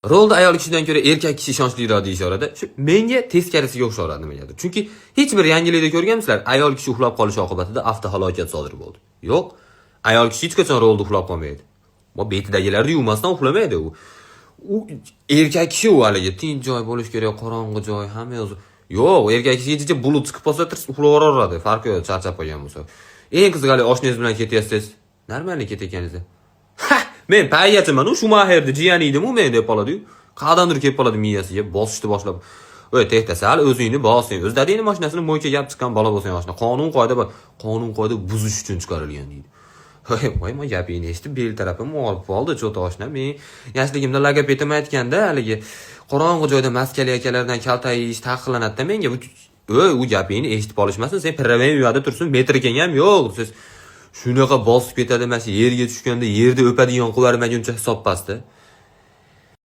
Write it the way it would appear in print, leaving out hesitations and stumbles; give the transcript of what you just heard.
Rolda ayol kishidan ko'ra erkak kishi ishonchliroq deyishaveradi. Shu menga teskarisiga o'xshaveradi nimagadir. Chunki hech bir yangilikda ko'rganmisizlar, ayol kishi uxlab qolishi oqibatida avtohalokat sodir bo'ldi? Yo'q. Ayol kishi hech qachon rolda uxlab qolmaydi. Bu betidagilarni yuvmasdan uxlamaydi u. U erkak kishi, u haligi tinch joy bo'lishi kerak, qorong'i joy, hamma yo'q. Yo'q, erkak kishiga jicha bulut chiqib qolsa, tirs uxlab yuboraveradi. Farqi yo'q, charchab qolgan bo'lsa. Eng qizig'i, haligi oshnangiz bilan ketyapsiz. Нормально ketayotganingizda. "Ha, men paygachiman, u Shumaxerni jiyani edim u men", deb qoladi-yu. Qayerdandir kelib qoladi miyasiga, bosishni boshlab. "Ey, tehta, sal o'zingni bosing. O'z dadangni mashinasini мойка ga olib chiqqan bola bo'lsang, oshna. Qonun qoida bor. Qonun qoida buzish uchun chiqarilgan", deydi. Voy, voy, men gapingni eshitib bel tarafim og'rib qoldi, чё-то oshna. Men yoshligimda logopedim aytganda, haligi qorong'i joyda maskali akalardan kaltak yeyish taqiqlanadi menga. Ey, u gapingni eshitib olishmasin, sen piravang u yoqda tursin, metrikang ham yo'q. Siz shunaqa bosib ketadi, mana shu yerga tushganda yerda o'padigan qilib yubormaguncha hisob pastda.